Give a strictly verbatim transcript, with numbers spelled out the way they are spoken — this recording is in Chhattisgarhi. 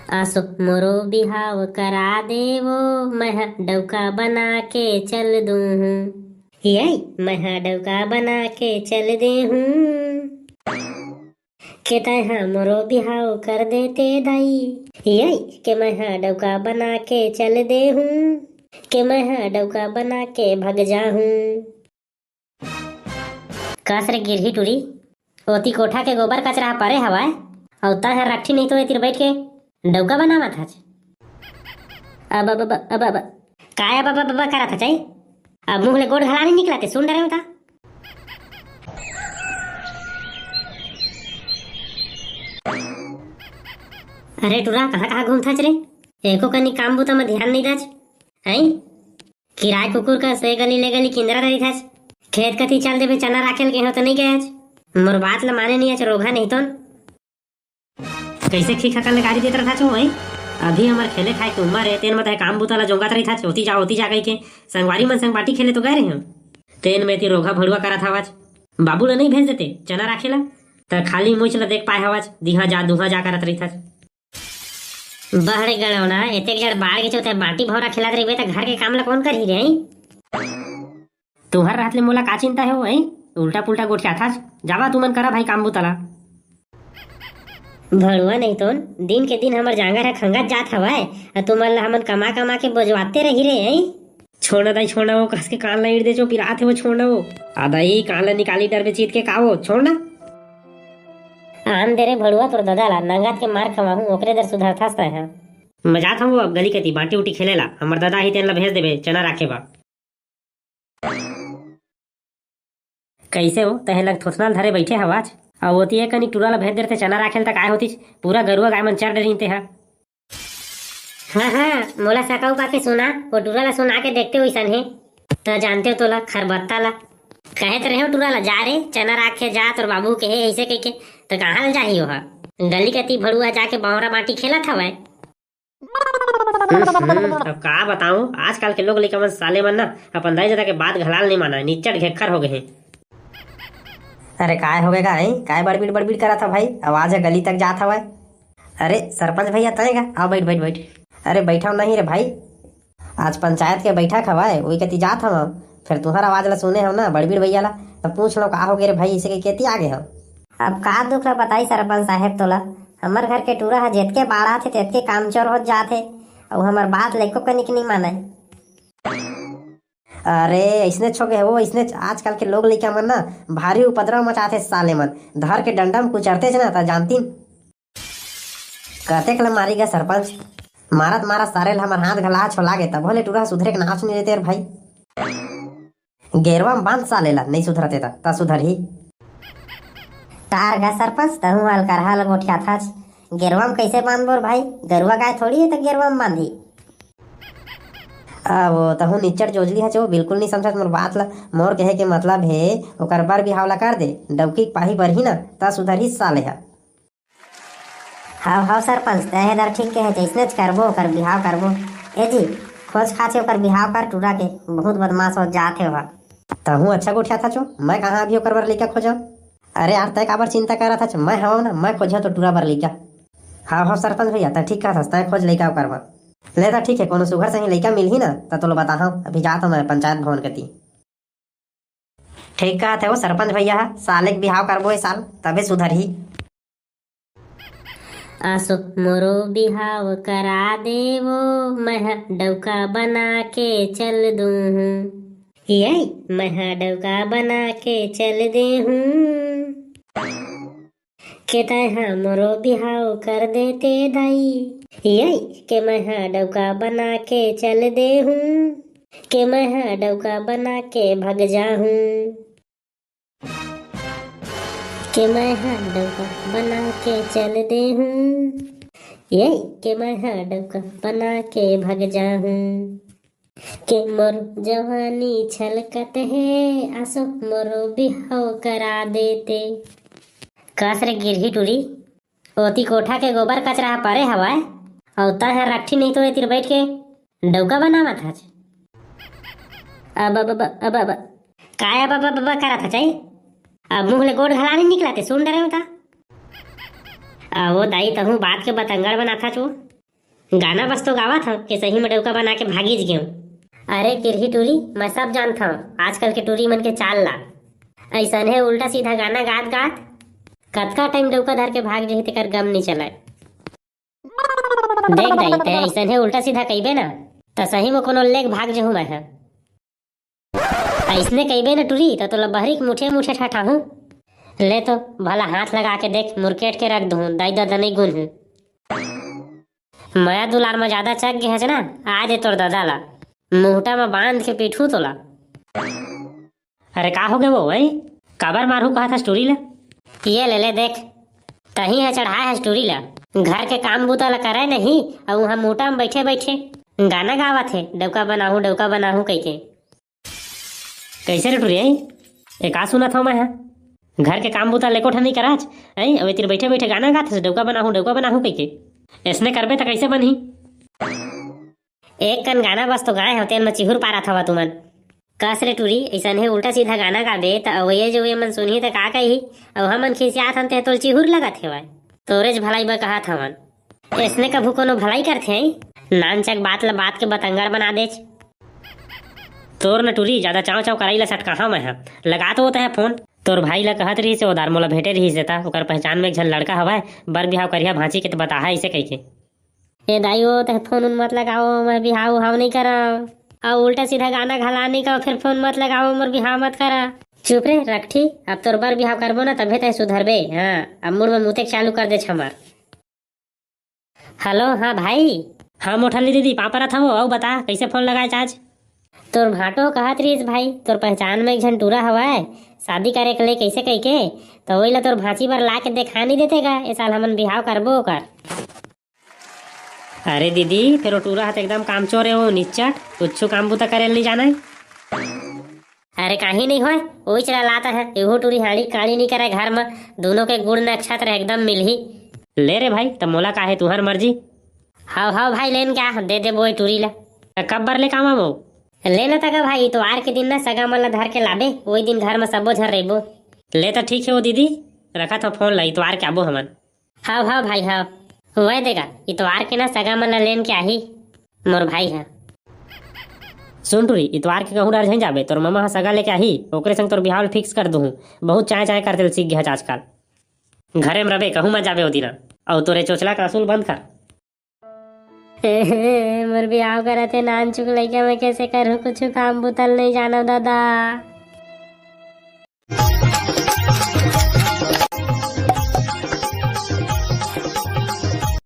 आसो मोरो बिहाव करा देवो, मैं ह डौका बना के चल दूहूँ। यई, मैं ह डौका बना के चल देहूँ। के तैं ह मोरो बिहाव कर देते दाई। यई, के मैं ह डौका बना के चल देहूँ। के मैं ह डौका बना के भग जाहूँ। कस रे गिरही टूरी, ओती कोठा के गोबर कचरा ह परे हवय, अउ तैं ह रट्ठी नहीं तो एतिर बैठ के डौका बनावत हच। अब, अब, अब, अब, अब, काय अब, अब, अब, अब करत हच, आई? अब मुंह ले गोड़ घला नहीं निकलते, सुन डरे होता। अरे टूरा, कहाँ, कहाँ घूमत हच रे? एको कनी काम बूता म ध्यान नहीं दच, हैं? किराय कुकुर कस ए गली ले गली किंदरा धरी थस। खेत कती चल देबे, चना राखेल के हो तो नहीं गए आज। मोर बात ल माने नहीं आज, रोघा नहीं तोन। कैसे खी खकल गाड़ी देत रहा छो, हैं? अभी हमर खेले खाए के उम्र है, तेन म तय काम बूता ला जोंगात रही थच, ओती जा, ओती जा कहि के। संगवारी मन संग बाटी खेले तो गए रहे हम। तेन में ती रोघा भड़ुआ करत हवाच। बाबू ला नहीं भेज देते, चना राखेला। त खाली मुछ ला देख पाए हवाच, दिहा जा, दुहा जा करत रही थच। बहरे गड़ौना, एतेक जड़ बाढ़ के चौथे बाटी भौरा खेलत रहिबे त घर के काम ल कौन करही रे? तुहर रहत ले मोला का चिंता हे ओ, हैं? उल्टा पुल्टा गोठियाथाच। जावा तुमन करा भाई काम बूता ला। भड़ुआ नहीं तोन, दिन के दिन हमर जांगर ह खंगत जात हवय, अ तुमन ला हमन कमा कमा के बोजवाते रही रे, हैं? छोड़ना दाई, छोड़ना, वो कस के कान ला ईड़ दे, जो पिरात हे वो, छोड़ना वो। आ दाई, कान ला निकाली डरबे चीत के का वो, छोड़ना। आन दे रे भड़ुआ तोर ददा ला, नंगत के मार खवाहूं, ओकरे दर सुधरथस तैं ह। मैं जात हूँ अब गली कती बाटी उटी खेले ला, हमर ददा ही तेन ला भेज देबे चना राखे बा। कैसे हो, तहे लग थोथना ल धरे बैठे हवाच, अउ ओती एक कनी टूरा ला भेज देते चना राखे ल त काय होतीच, पूरा गरुआ गाय मन चर डरिन ते हा। हाँ, हाँ, मोला सका उका के सुना, वो टूरा ला सुना के देखते वैसन हे। त जानते हो तोला, खरबत्ता ला। कहे त रहे हो टूरा ला, जा रे, चना राखे जा, तोर बाबू के हे, ऐसे कह के। त कहाँ ल जाही ओहा? गली कती भड़ुआ जाके बावरा बाटी खेलत हवय। हम्म, अब का बताऊं, आजकल के लोग लइका मन साले मन ना अपन दाई ददा के बात घलाल नहीं माना, निच्चट घेखर हो गए हैं। अरे काय हो गए गा, हैं? काय बड़बिड़ बड़बिड़ करत ह भाई? आवाज ह गली तक जात हवय। अरे सरपंच भैया तय गा, आओ बैठ, बैठ, बैठ। अरे बैठव नहीं रे भाई, आज पंचायत के बैठक हवय, वही कती जात हव, फिर तुहर आवाज ला सुने हव ना, बड़बिड़ भैया ला, तब पूछ लो का हो गए रे भाई, इसे के केती आ गए हव। अब का दुख ला बताई सरपंच साहेब तोला, हमर घर के टूरा ह जेतके बाढ़ाथे तेतके कामचोर होत जाथे, अउ हमर बात ला एको कनिक नहीं मानय। अरे, अइसने छोके हे वो, अइसने आजकल के लोग लइका मन ना भारी उपद्रव मचाथे साले मन। धर के डंडा म कुचरतेच ना, त जानतीन। कतेक ल मारी गा सरपंच? मारत मारत सारे ल हमर हाथ घला छोला गे, तभो ले टूरा सुधरे के नाच नहीं लेते रे भाई। गेरवा म बांध साले ला, नहीं सुधरते त, त सुधरही। तार गा सरपंच, तहूं अलकरहा ल गोठियाथाच। गेरवा म कैसे बांधबो रे भाई? गरुआ गाय थोड़ी है त गेरवा म बांधी। अब तहूं निच्चट जोजली हच ओ, बिल्कुल नहीं समझत मोर बात ला। मोर कहे के मतलब हे, ओकर बर बिहाव ला कर दे, डौकी के पाही बरही ना, त सुधरही साले ह। हाव, हाव सरपंच, तैं एदर ठीक कहे, जैसनेच करबो, ओकर बिहाव करबो। ए जी, खोज खाचे ओकर बिहाव कर टूरा के, बहुत बदमाश हो जात हे ओहा। तहूं अच्छा गोठियाथाच ओ, मैं कहाँ अभी ओकर बर लइका खोजव? अरे यार, तैं काबर चिंता करत हच? मैं हवं ना, मैं खोजहूं तो टूरा बर लइका। हाव, हाव सरपंच भैया, तैं ठीक कहत हस, तैं खोज लइका ओकर बर। ले त ठीक हे, कोनो सुघर सही लइका मिलही ना, त तोला बताहूं, अभी जात हूं मैं पंचायत भवन कती। ठीक कहत हे वो सरपंच भैया ह, साले के बिहाव करबो ए साल, तभे सुधरही। आसो मोरो बिहाव करा देवो, मैं ह डौका बना के चल दूहूं। यई, मैं ह डौका बना के चल देहूं। के तैं ह मोरो बिहाव कर देते दाई। यई, के मैं ह डौका बना के चल देहूं। के मैं ह डौका बना के भग जाहूं। के मैं ह डौका बना के चल देहूं। यई, के मैं ह डौका बना के भग जाहूं। के मोर जवानी छलकत हे, आसो मोरो बिहाव करा देते। कस रे गिरही टूरी, ओती कोठा के गोबर कचरा ह परे हवय, अउ तैं ह रट्ठी नहीं तो एतिर बैठ के डौका बनावत हच। अब, अब, अब, अब, अब, काय अब, अब, अब, अब करत हच, आई? अब मुंह ले गोड़ घला नहीं निकलते, सुन डरे होता। अब वो दाई, तहूं बात के बतंगड़ बनाथाच ओ। गाना बस तो गावत हव कि सही में डौका बना के भागीच गेव। अरे किरही टूरी, मैं सब जानत हव आजकल के टूरी मन के चाल ला। ऐसने उल्टा सीधा गाना गात गात कतका टाइम डौका धर के भाग जही तेकर गम नी चलय। देख दाई, ते ऐसने उल्टा सीधा कहिबे ना, त सही में कोनो लेग भाग जहूं मैं ह। ऐसने कहिबे ना टूरी, त तोला बहरी के मुठे मुठे ठठाहूं। ले तो, भला हाथ लगा के देख, मुरकेट के रख दूं, दाई ददा नहीं गुन हूं। मया दुलार में ज्यादा चक गे हस ना, आ दे तोर ददा ला, मुहटा में बांध के पीठू तोला। अरे का हो गे वो भाई, काबर मारहू कहा था टूरी ला? ये ले ले देख, तही है चढ़ाए है टूरी ला। घर के काम बूता ला करे नहीं, अउ उहाँ मुहटा में बैठे बैठे गाना गावत हे, "डौका बनाहूं, डौका बनाहूं" कहिके। कैसे रे टूरी, ए का सुनत हव मैं ह? घर के काम बूता लेको ठन नहीं कराच, ऐ अबे तीर बैठे बैठे गाना गात हस, "डौका बनाहूं, डौका बनाहूं" कहिके। ऐसने करबे त कैसे बनही? एक कन गाना बस तो गाए हव, तेन म चिहुर पारत हवा तुमन। कस रे टूरी, ऐसने उल्टा सीधा गाना गाबे त अवैया जवैया मन सुनही त का कही? अउ हमन खिसियात हन ते तोल चिहुर लगत हेवय। तोरेच भलाई बर कहत हवन। ऐसने कभू कोनो भलाई करथे? नानचक बात ल बात के बतंगड़ बना देच। तोर न टूरी, ज्यादा चाव चाव कराई ल सटकाहा मैं ह। लगा तो होता है फोन। तोर भाई ल कहत रहिस हे, ओदार मोला भेटे रहिस हे ता, ओकर पहचान में एक झन लड़का हवय, बर बिहाव करिहा भांची के त बताहा ऐसे कहिके। ए दाई, ओ तह फोन उन मत लगाओ, मैं बिहाव उहाव नहीं करव। अउ उल्टा सीधा गाना घला नहीं गाओ, फिर फोन मत लगाओ, मोर बिहाव मत करा। चुप रे रखठी, अब तोर बर बिहाव करबो ना, तभे तह सुधरबे। हाँ, अब मुड़ में मुतेक चालू कर दे छमर। हेलो, हाँ भाई। हाँ मोठली दीदी, पाँव परत हवो, अउ बता, कैसे फोन लगाए आज? तोर भांटो कहत रहिस भाई, तोर पहचान में एक झन टूरा हवय, शादी करे के ले कैसे कहिके, तो वही ला तोर भांची बर ला के देखा नहीं देते गा, ए साल हमन बिहाव करबो ओकर। अरे दीदी, फेर वो टूरा ह त एकदम कामचोर हे, वो निच्चट, कुछु काम बूता करे ल नहीं जाने। अरे काहीं नहीं होय, ओही चला लाता है, एहू टूरी हाड़ी काड़ी नहीं करे घर में, दोनों के गुण नक्षत्र एकदम मिलही। ले रे भाई, त मोला का है, तुहर मर्जी। हाव हाव भाई, लेन क्या दे दे बोए टूरी ला। त कब बर ले काम आवो? ले ना तका भाई, इतवार के दिन ना सगा मन ला धर के लाबे, वही दिन घर में सबो झन रहिबो। ले त ठीक है वो दीदी, रखा था फोन ला, इतवार के आबो हमन। हाव हाव भाई हाव, वह देगा, इतवार के ना सगा मन ला लेन के आही मोर भाई हा। सुन टूरी, इतवार के कहूँ डर झन जाबे, तोर ममा हा सगा लेके आही, ओकरे संग तोर बिहाव ल फिक्स कर दूहूँ। बहुत चाय चाय करते ल सीख गया आजकल। घरे में रबे, कहूँ मत जाबे ओ दिना। अउ तोरे चोचला का असूल बंद कर। मोर बिहाव करत हे नानचुक लइका, मैं कैसे करूँ, कुछ काम बुतल नहीं जानो दादा।